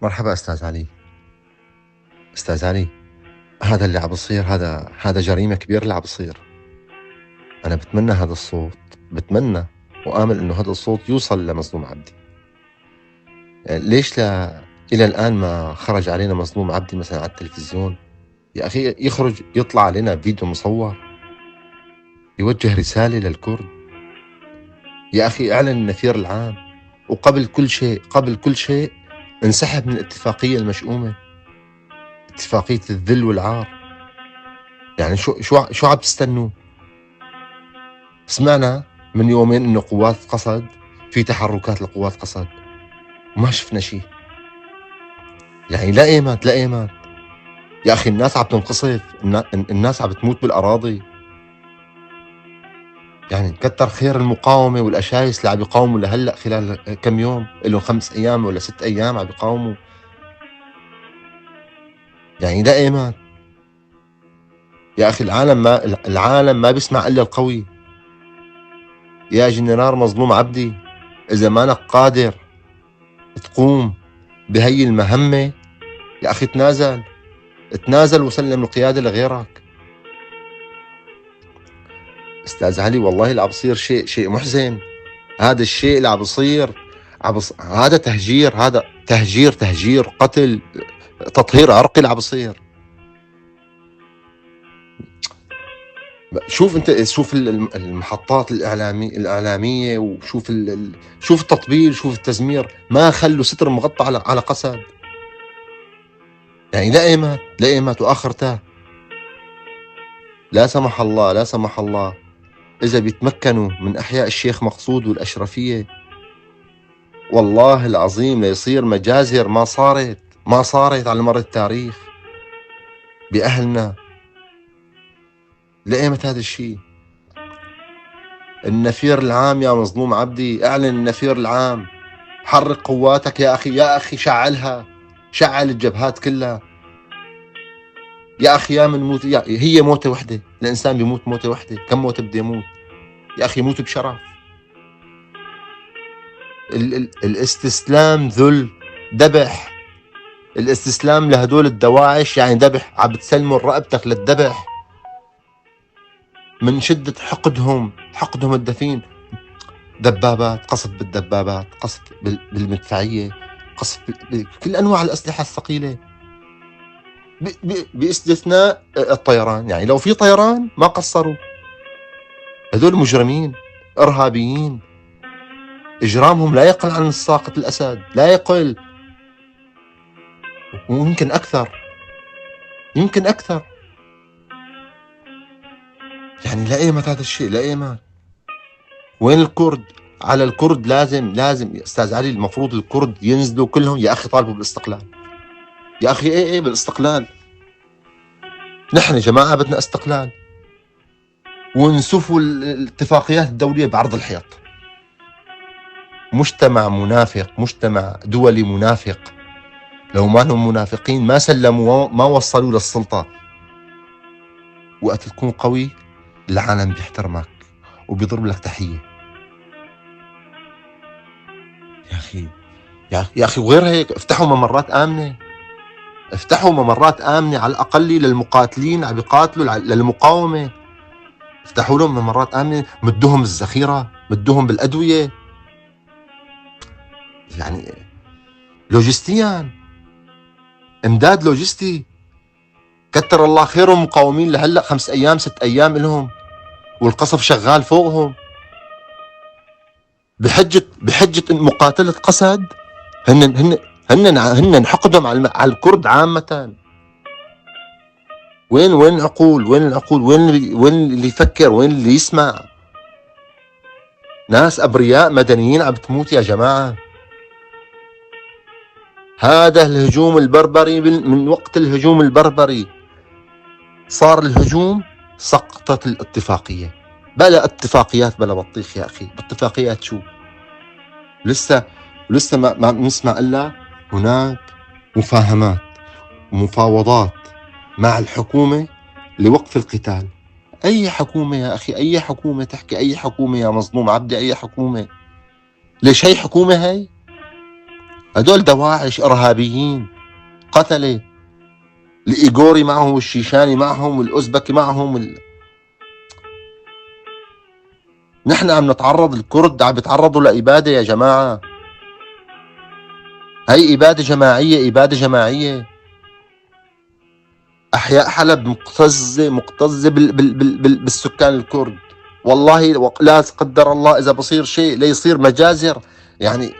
مرحبا أستاذ علي. أستاذ علي، هذا اللي عم بصير، هذا جريمة كبيرة اللي عم بصير. أنا بتمنى هذا الصوت، بتمنى وآمل إنه هذا الصوت يوصل لمظلوم عبدي. ليش إلى الآن ما خرج علينا مظلوم عبدي مثلا على التلفزيون؟ يا أخي يخرج يطلع علينا فيديو مصور يوجه رسالة للكرد. يا أخي اعلن النفير العام، وقبل كل شيء، قبل كل شيء انسحب من الاتفاقية المشؤومة، اتفاقية الذل والعار. يعني شو عم تستنوا؟ سمعنا من يومين انه قوات قسد في تحركات لقوات قسد وما شفنا شيء. يعني لا ايمات، لا ايمات يا اخي. الناس عم تنقصف، الناس عم تموت بالاراضي. يعني كتر خير المقاومة والأشايس اللي عم يقاوموا لهلأ خلال كم يوم، لهم 5 أيام ولا 6 أيام عم يقاوموا. يعني لا إيمان يا أخي. العالم ما بيسمع إلا القوي. يا جنرال مظلوم عبدي، إذا مانك قادر تقوم بهي المهمة يا أخي تنازل، تنازل وسلم القيادة لغيرك. أستاذ علي والله اللي عم بصير شيء محزن. هذا الشيء اللي عم بصير، هذا تهجير، هذا تهجير، تهجير، قتل، تطهير عرقي اللي عم بصير. شوف انت، شوف المحطات الإعلامية، وشوف شوف التطبيل، شوف التزمير، ما خلوا ستر مغطى على قسد. يعني لا ايمات، لا ايمات. واخرتها لا سمح الله، لا سمح الله إذا بيتمكنوا من أحياء الشيخ مقصود والأشرفية، والله العظيم ليصير مجازر ما صارت على مر التاريخ بأهلنا. لأيمت هذا الشيء؟ النفير العام يا مظلوم عبدي، أعلن النفير العام، حرك قواتك يا أخي، يا أخي شعلها، شعل الجبهات كلها يا أخي. يا من موت، يا هي موتة وحدة، الإنسان بيموت موتة وحدة، كم موتة بده يموت يا أخي؟ موت بشرف. الاستسلام ذل، ذبح. الاستسلام لهدول الدواعش يعني ذبح، عم بتسلموا رقبتك للذبح من شدة حقدهم، حقدهم الدفين. دبابات، قصف بالدبابات، قصف بالمدفعية، قصف بكل أنواع الأسلحة الثقيلة، باستثناء الطيران. يعني لو في طيران ما قصروا. هذول مجرمين إرهابيين، إجرامهم لا يقل عن الساقط الأسد، لا يقل، ويمكن أكثر، يمكن أكثر. يعني لا إيمت هذا الشيء، لا إيمت. وين الكرد؟ على الكرد لازم يا أستاذ علي، المفروض الكرد ينزلوا كلهم يا أخي، طالبوا بالاستقلال يا أخي. إيه إيه بالاستقلال، نحن جماعة بدنا استقلال، ونسفوا الاتفاقيات الدولية بعرض الحيط. مجتمع منافق، مجتمع دولي منافق. لو ما هم منافقين ما سلموا، ما وصلوا للسلطة. وقت تكون قوي العالم بيحترمك وبيضرب لك تحية يا أخي. يا أخي وغير هيك افتحوا ممرات آمنة، افتحوا ممرات آمنة على الأقل للمقاتلين عم بيقاتلوا للمقاومة. افتحوا لهم ممرات آمنة، مدوهم الذخيرة، مدوهم بالأدوية، يعني لوجستيا، امداد لوجستي. كتر الله خيرهم مقاومين لهلا 5 أيام 6 أيام لهم، والقصف شغال فوقهم بحجة مقاتلة قسد. هن حقدهم على الكرد عامة. وين العقول؟ وين العقول؟ وين اللي يفكر؟ وين اللي يسمع؟ ناس أبرياء مدنيين عم تموت يا جماعة. هذا الهجوم البربري من وقت الهجوم البربري صار الهجوم، سقطت الاتفاقية. بلا اتفاقيات بلا بطيخ يا أخي. اتفاقيات شو؟ لسه ما بنسمع إلا هناك مفاهمات ومفاوضات مع الحكومة لوقف القتال. أي حكومة يا أخي؟ أي حكومة تحكي؟ أي حكومة يا مظلوم عبدي؟ أي حكومة؟ ليش هي حكومة هي؟ هدول دواعش إرهابيين قتلة. الإيغوري معهم والشيشاني معهم والأوزبكي معهم. نحن عم نتعرض، الكرد عم بيتعرضوا لإبادة يا جماعة. هي إبادة جماعية، إبادة جماعية. أحياء حلب مكتظة، مكتظة بالسكان الكرد. والله لا قدر الله إذا بصير شيء ليصير مجازر، يعني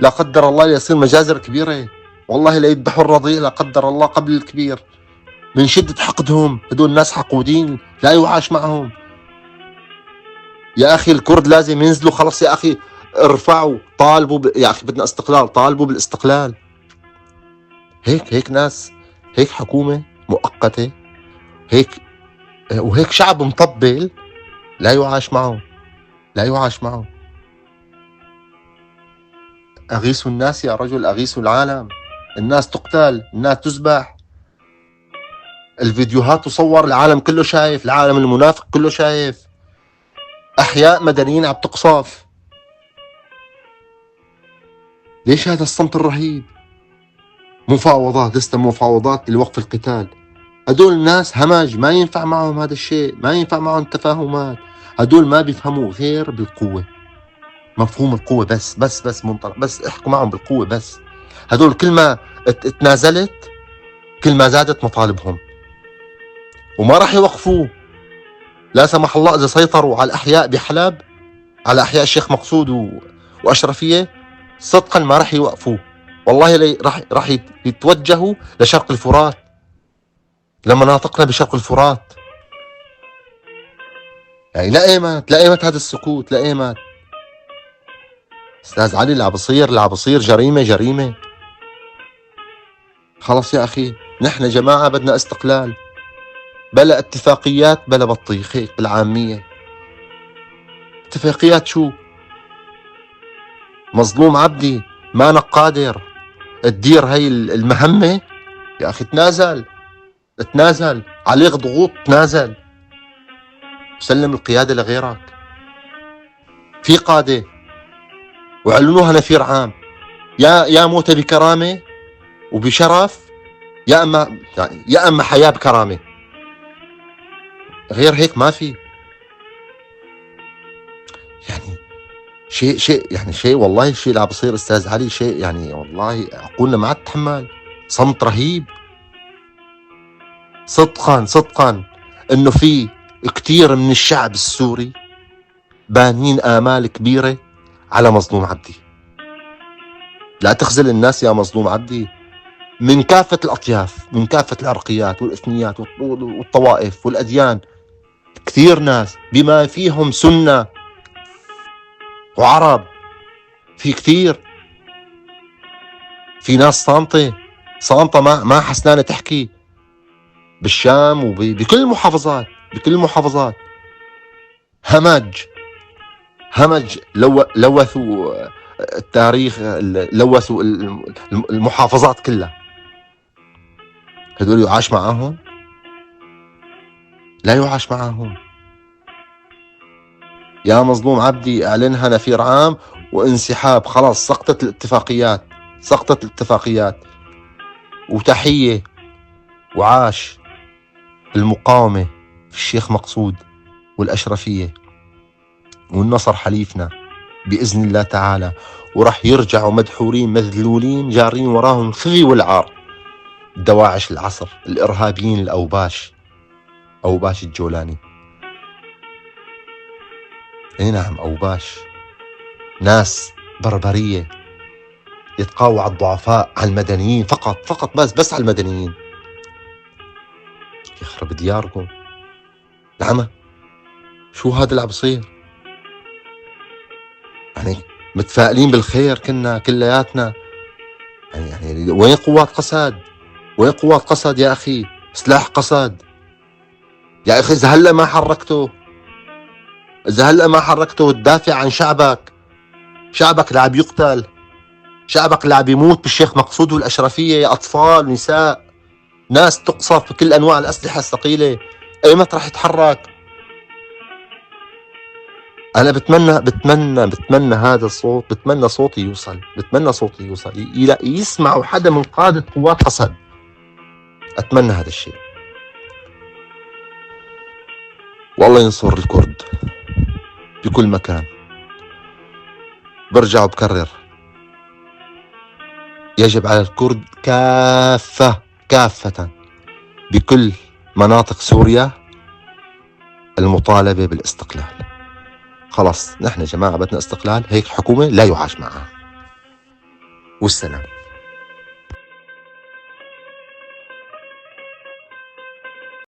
لا قدر الله ليصير مجازر كبيرة، والله ليذبحوا الرضيع لا قدر الله قبل الكبير من شدة حقدهم. هدول الناس حقودين لا يعاش معهم يا أخي. الكرد لازم ينزلوا خلص يا أخي، ارفعوا، طالبوا يا أخي بدنا استقلال، طالبوا بالاستقلال. هيك ناس، هيك حكومة مؤقتة، هيك وهيك شعب مطبل لا يعاش معه، لا يعاش معه. أغيثوا الناس يا رجل، أغيثوا العالم. الناس تقتل، الناس تذبح، الفيديوهات تصور، العالم كله شايف، العالم المنافق كله شايف. أحياء مدنيين عم تقصف. ليش هذا الصمت الرهيب؟ مفاوضات، لسه مفاوضات لوقف القتال. هدول الناس همج، ما ينفع معهم هذا الشيء، ما ينفع معهم التفاهمات. هدول ما بيفهموا غير بالقوة، مفهوم القوة بس، بس، بس منطلق، بس احكوا معهم بالقوة بس. هدول كل ما تنازلت كل ما زادت مطالبهم، وما راح يوقفوه لا سمح الله إذا سيطروا على الأحياء بحلب، على أحياء الشيخ مقصود وأشرفية، صدقا ما راح يوقفوه والله. راح يتوجهوا لشرق الفرات، لمناطقنا بشرق الفرات. يعني لا ايمت، لا ايمت هذا السكوت، لا ايمت. استاذ علي اللي عم بصير، اللي عم بصير جريمه، جريمه. خلص يا اخي، نحن جماعه بدنا استقلال، بلا اتفاقيات بلا بطيخ، هيك بالعاميه. اتفاقيات شو؟ مظلوم عبدي ما قادر تدير هاي المهمه يا اخي. تنازل، تنازل، عليك ضغوط، تنازل، سلم القيادة لغيرك. في قادة وعلنوها نفير عام، يا موت بكرامة وبشرف، يا اما يعني يا اما حياة بكرامة، غير هيك ما في. يعني شيء، شيء يعني شيء والله، شيء اللي عم بصير استاذ علي شيء يعني والله عقولنا ما عاد تتحمل. صمت رهيب صدقا، صدقا انه في كثير من الشعب السوري بانين آمال كبيرة على مظلوم عبدي. لا تخذل الناس يا مظلوم عبدي، من كافة الأطياف، من كافة العرقيات والإثنيات والطوائف والأديان، كثير ناس بما فيهم سنة وعرب، في كثير، في ناس صامتة، صامتة ما حسنانة تحكي بالشام وبكل المحافظات، بكل المحافظات. همج، همج، لوثوا التاريخ، لوثوا المحافظات كلها. هدول يعاش معاهم؟ لا يعاش معاهم. يا مظلوم عبدي اعلنها نفير عام وانسحاب، خلاص سقطت الاتفاقيات، سقطت الاتفاقيات. وتحية وعاش المقاومة في الشيخ مقصود والأشرفية، والنصر حليفنا بإذن الله تعالى، وراح يرجعوا مدحورين مذلولين جارين وراهم الخزي والعار، دواعش العصر، الإرهابيين الأوباش، أوباش الجولاني. اي نعم أوباش، ناس بربرية يتقاوى على الضعفاء، على المدنيين فقط، فقط بس، بس على المدنيين. يخرب دياركم العمى، شو هذا اللي عم بصير؟ يعني متفائلين بالخير كنا كلياتنا، يعني وين قوات قسد؟ وين قوات قسد يا أخي؟ سلاح قسد يا أخي. إذا هلا ما حركته، إذا هلا ما حركته وتدافع عن شعبك، شعبك اللي عم يقتل، شعبك اللي عم يموت بالشيخ مقصود والأشرفية، يا أطفال نساء، ناس تقصف بكل أنواع الأسلحة الثقيلة، أيمتى رح يتحرك؟ أنا بتمنى بتمنى بتمنى هذا الصوت، بتمنى صوتي يوصل، بتمنى صوتي يوصل يسمعوا حدا من قادة قوات قسد. أتمنى هذا الشيء. والله ينصر الكرد بكل مكان. برجع وبكرر، يجب على الكرد كافة كافة بكل مناطق سوريا المطالبة بالاستقلال. خلاص نحن جماعة بدنا استقلال، هيك حكومة لا يعاش معها. والسلام.